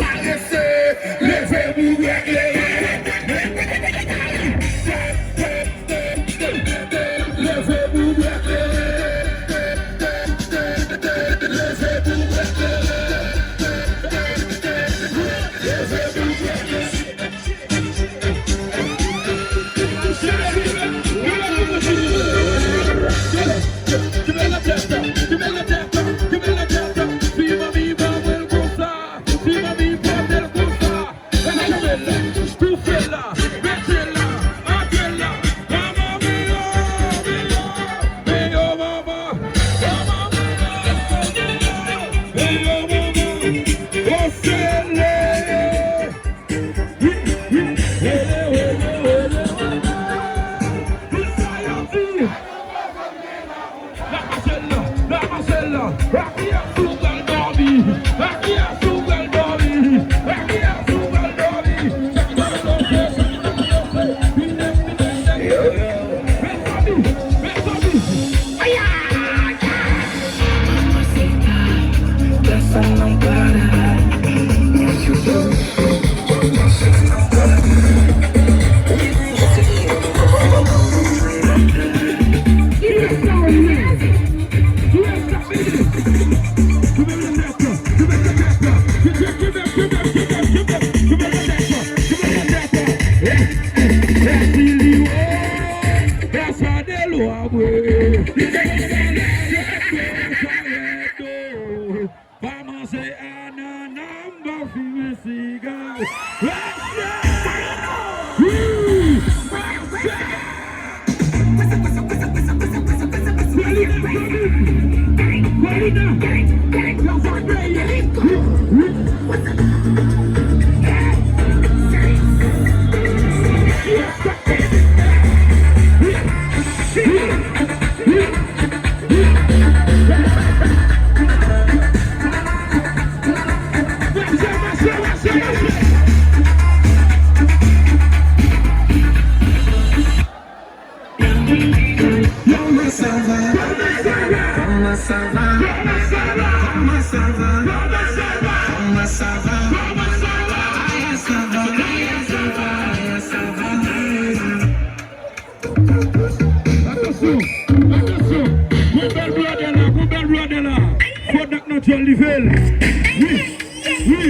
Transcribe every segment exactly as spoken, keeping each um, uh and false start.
Parese, leve pou bwè kleren. Leve pou bwè kleren. Leve pou bwè kleren. Leve pou bwè kleren. Pa manje anana, m pa fimen siga. Kòman sa va? Kòman sa va? Kòman sa va? Kòman sa va? Kòman sa va? Kòman sa va? Aya sa va? Aya sa va? Aya sa va? Atansyon, atansyon. Gon bèl blòdè la, gon bèl blòdè la. Kodak nan dyòl li fè l. Wi, wi.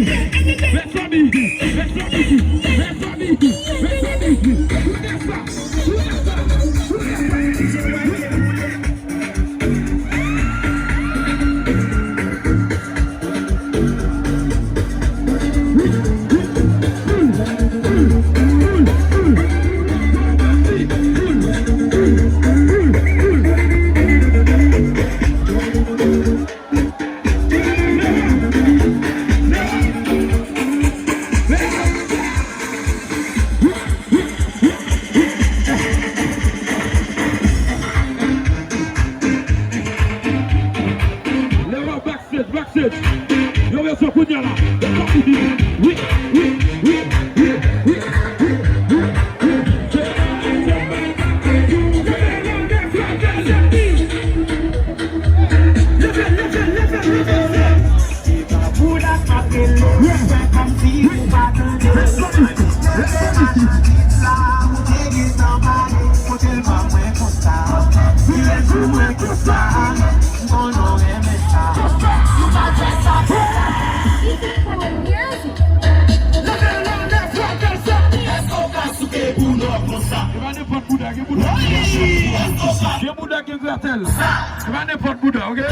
Mezanmi, mezanmi, mezanmi, mezanmi. Koute sa, koute sa, koute sa. D J Mike boule. Lè w ap backstage, backstage. Yo bezwen kounye a la. Wi, wi, wi, wi, wi, wi, wi. Leve, leve, leve, leve, leve. Se pa bouda k ap rele, fè kòmsi ou pa tande. Leve machin vit la, ou te gentan pale, kote l pa mwen konsa. Vire sou mwen konsa, m konnen w renmen sa. Nou pa fè sa. Leve nan nèf la, fè sa. Èske w ka souke pou nou konsa? E pa nenpòt bouda, gen bouda. Wi! Èske w ka Bouda gen gratèl. Se pa nenpòt bouda, oke?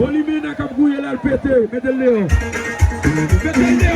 Limena k ap gouye la, l pete, mete l deyò. Mete l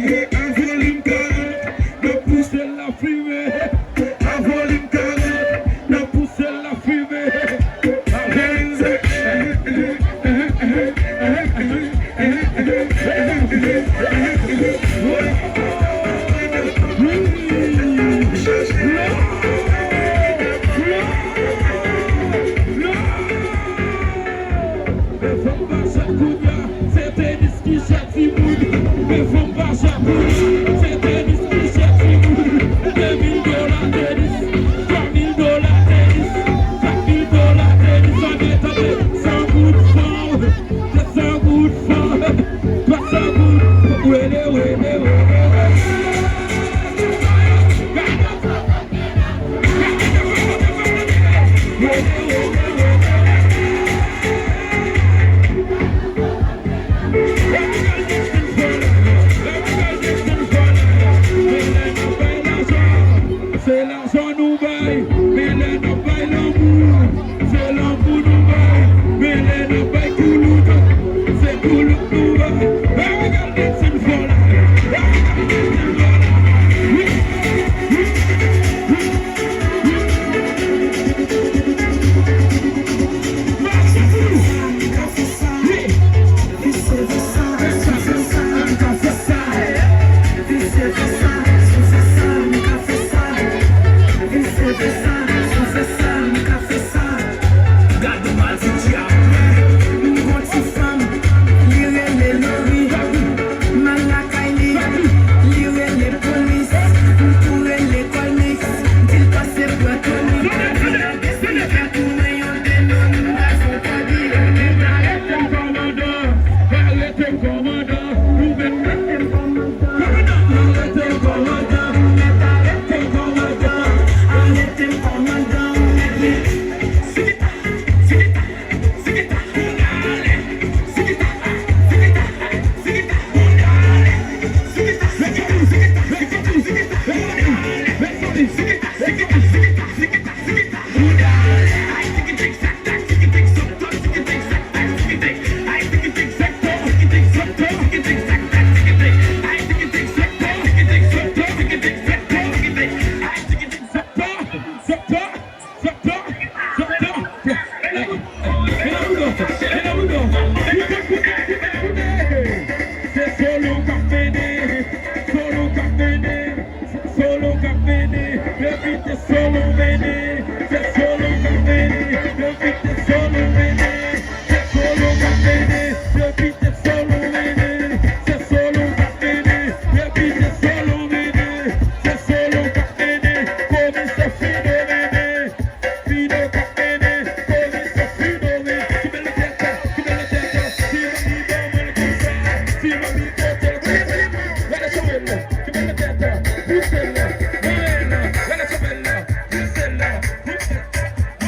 A volim karant, n ap pouse lafimen. A volim karant, n ap pouse lafimen. A volim karant, n ap pouse lafimen. A volim karant, n ap pouse lafimen. Men fanm pa chak kounye a, se tenis ki chak timoun. Men fanm pa chak kounye a, se tenis ki chak timoun. De mil dola tenis, twa mil dola tenis, kat mil dola tenis, tande, tande, san goud fan, de san goud fan, twa san goud, wele, wele, wele, wele. Se lajan nou bay, men lè n ap bay lanmou, se lanmou nou bay, men lè n ap bay koulout, se koulout nou bay. Every girl dancing for life. Every girl dancing for life. Gad yon mal fouti a. M gon ti fanm, li rele Lori. M al lakay li, li rele polis. M tou rele Colmix, m di l pase pran Tony. Vin ak desi, vin ak tounen yon denon, m pral fè w kòdi. Arete m kòmandan, arete m kòmandan, ou menm arete m kòmandan. Kòmandan, arete m kòmandan, ou mèt arete m kòmandan, arete m kòmandan, ou mèt. Se Solo k ap mennen, Solo k ap mennen, Solo k ap mennen, depi se Solo mennen, se Solo k ap mennen, depi se Solo mennen, se Solo k ap mennen, depi se Solo mennen, se Solo k ap mennen, depi se Solo mennen, se Solo k ap mennen, komisè Fido mennen. Fido k ap mennen, komisè Fido mennen. Kenbe l nan tèt la, kenbe l nan tèt la. Si manmi ban mwen l konsa, si manmi pote l konsa. Gade cheve l la, kenbe l nan tèt la. Pouse l la, mwen la, gade cheve l la. Pouse l la, pouse l.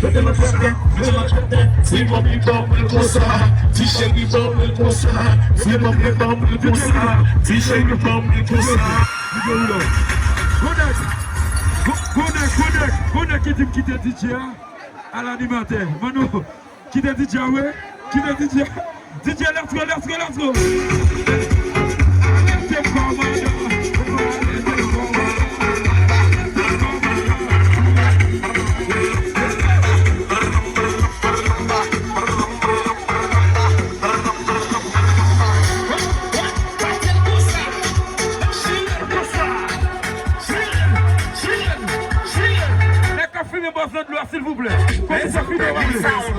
Mete lòt kote, mete lòt kote. Ti mami ban mwen konsa, ti cheri ban mwen konsa, ti mami ban mwen konsa, ti cheri ban mwen konsa. Konek, konek, konek, konek ki di m kite D J a, a l animatè. Mano, kite D J a, wi, kite D J a. D J, let's go, let's go, let's go. Arete kòmandan. Nèg k ap fimen bò zòn dlo a, silvouplè. Kòman sa fimen, silvouplè?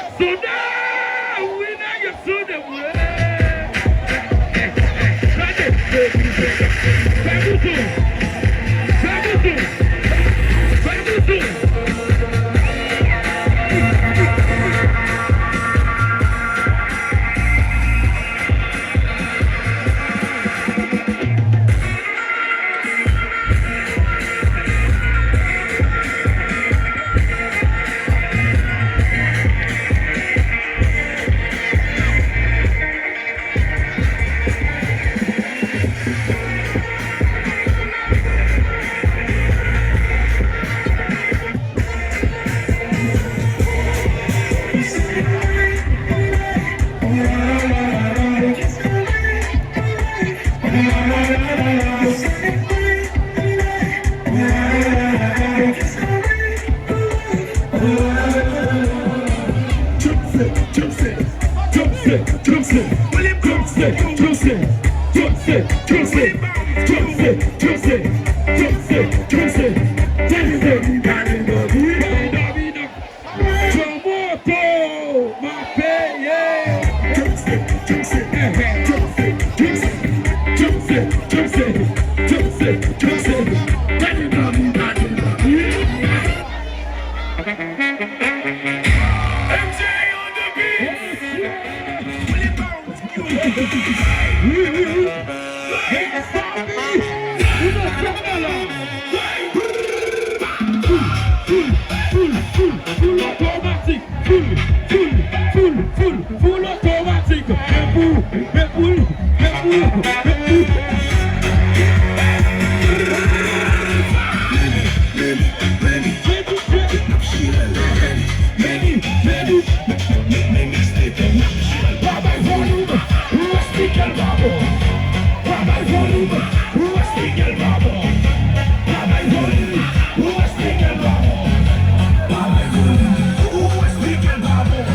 Sonde! Wi, nèg yo sonde, wi! Gade! Fè bouton! Fè bouton! Fè bouton! Jomoto, m ap peye. M J on the beat. Wi, wi, wi. Hey, Sabi! Ou nan fè malad! Full, full, full, full, full otomatik! Full, full, full, full, full otomatik! Men pou, men pou, men pou, men Baby, men, men, men, men mixtape. Pa bay volim, ou wè speaker pa bon. Pa bay volim, ou wè speaker pa bon. Pa bay volim, ou wè speaker pa bon. Pa bay volim, ou wè speaker pa bon.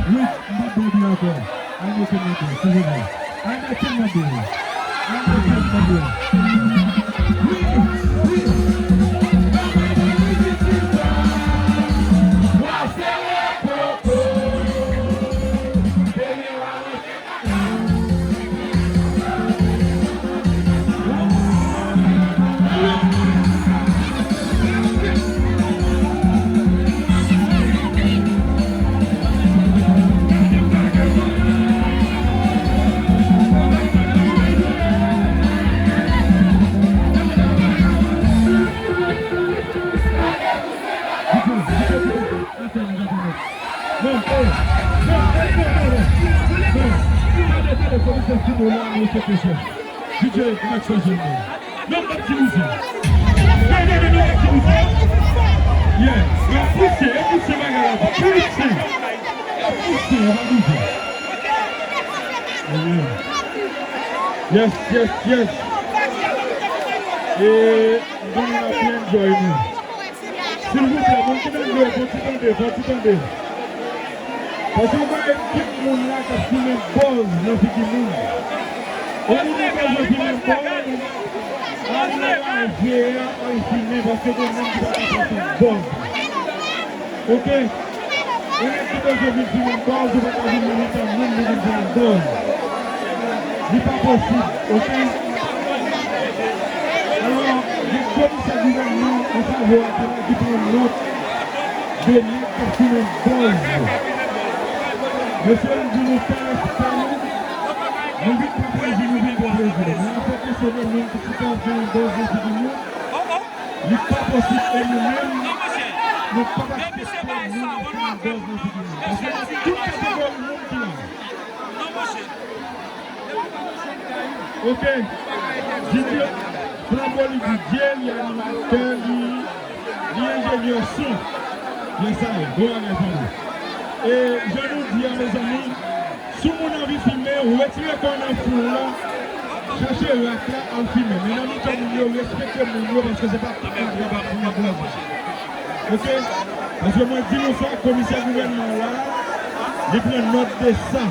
Wi, m p ap dwe di ankò. Al mete m nan dlo, silvouplè. Al mete m nan dlo. Al mete m nan dlo. Wi, wi. Non, eh, non, eh, non, non, non. Non. Tande, tande, komisè Fino la, nou se kesyon. D J, mèt chanje l, non. Non, m p ap di nou sa. Non, non, non, non, m p ap di nou sa. Yeah, y ap pouse, y ap pouse bagay la. Pouse. Y ap pouse, y ap pouse. Amen. Yes, yes, yes. E, m konnen n ap enjoy nou. Silvouplè, moun ki nan dlo, fò ti tande, fò ti tande. Paske w wè ekip moun la k ap fimen bòz nan figi moun. Ou moun nan bezwen fimen bòz, al nan raje a, al fimen, paske gen moun ki pa ka pase bòz. Oke? Yon nèg ki bezwen vin fimen bòz, ou pa ka vin nan mitan moun, li vin fimen bòz. Li pa posib, oke? Alò, gen komisè gouvènman an favè a ki la ki pran nòt de nèg k ap fimen bòz yo. Mesye, m di nou fè respè nou, nou vin pa plezi, nou vin pou plezi. Men afè kesyon de moun ki chita ap fimen bòz nan figi nou, li pa posib e nou menm, nou p ap aksepte moun ap fimen bòz nan figi nou. Paske tout kategori moun ki la. Oke. D J, Flanbo li D J, li animatè, li, li enjenyè son. Yes I, bon bagay Flanbo. E jan nou di a, mezanmi, si yon moun anvi fimen, retire kò w nan foul la, chache rak la, al fimen. Men nan mitan moun yo, respekte moun yo, paske se pa tout moun k ap fimen bòz. Oke? Paske mwen di nou sa, komisè gouvènman an la, li pran nòt de sa.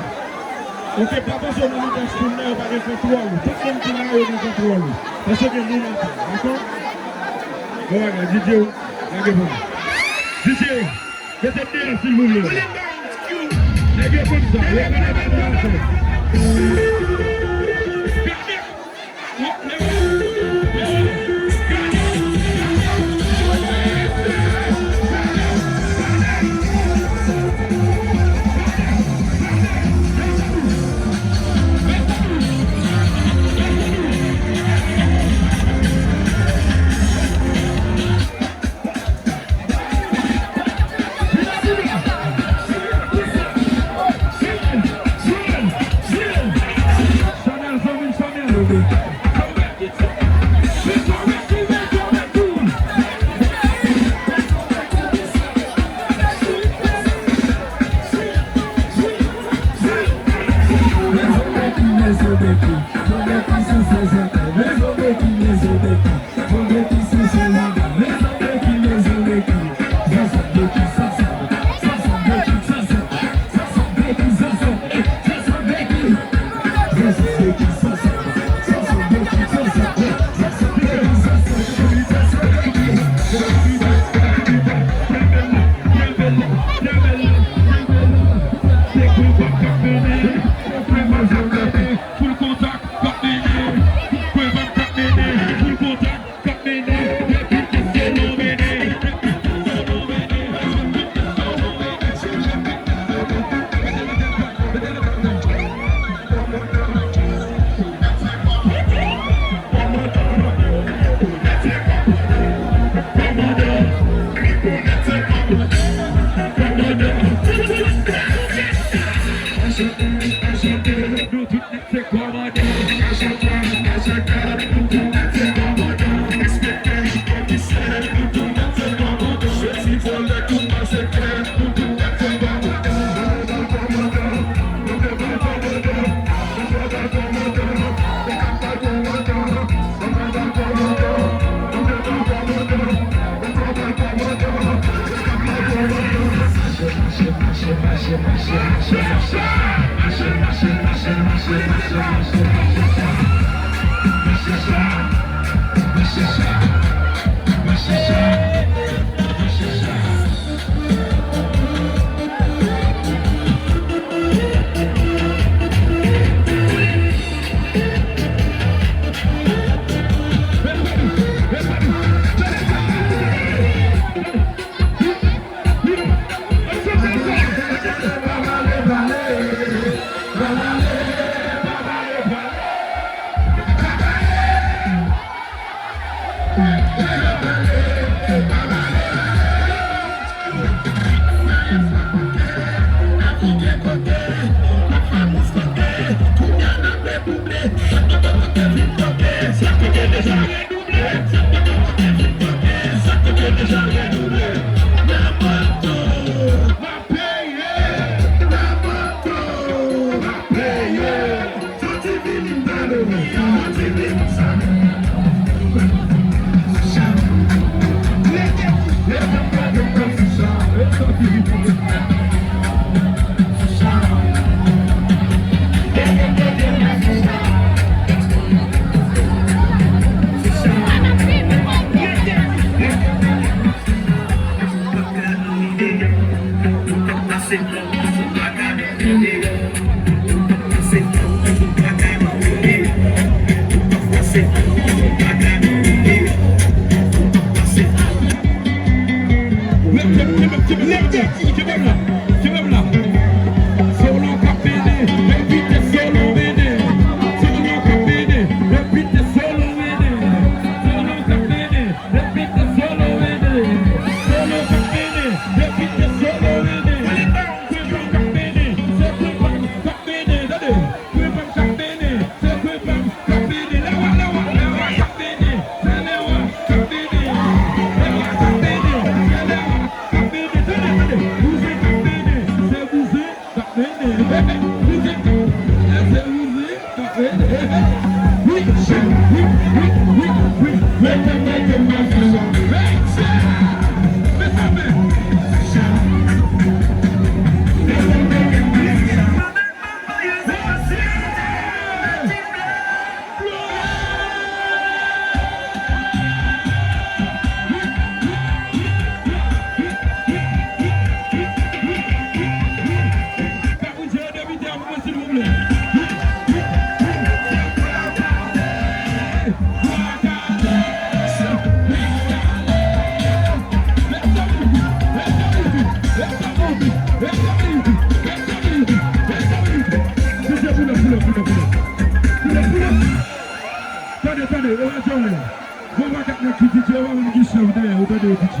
Oke, pa panse w nan mitan foul la, yo pa gen kontwòl ou. Tout moun ki la, yo gen kontwòl ou. Paske gen moun atè, dakò? Bon bagay, D J, lage pou nou. D J, mete deyò, silvouplè. Lage konsa, lage konsa. Tande, tande, e pa jòlè. Bon, pa kat nèg ki D J, ou pa menm gen chèf dèyè, ou tande yo D J.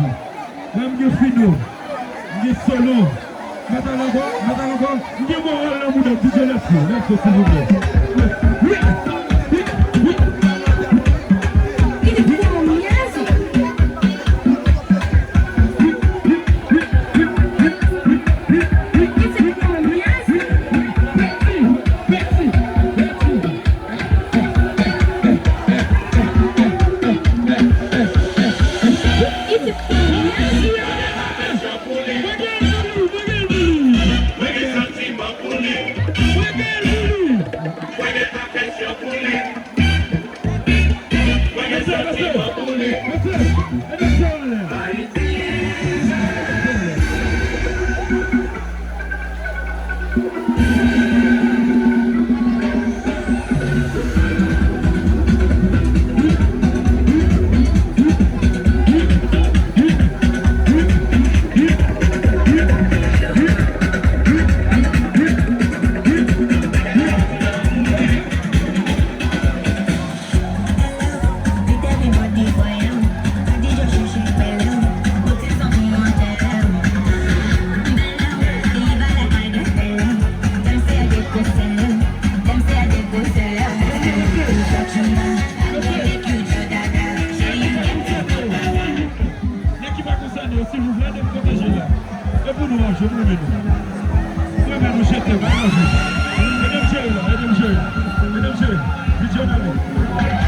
Mwen, m gen Fino, m gen Solo, m pa t al ankò, m pa t al ankò, m gen moral nan mouda m, D J, let's go, let's go, silvouplè. Wi, wi, wi. Nèg ki pa konsène yo, silvouplè, ede m pwoteje la. E pou nou, anjou, m renmen nou. M renmen nou, je t'aime, anjou. Ede m jere la, ede m jere. Ede m jere. Bidjè, n ale.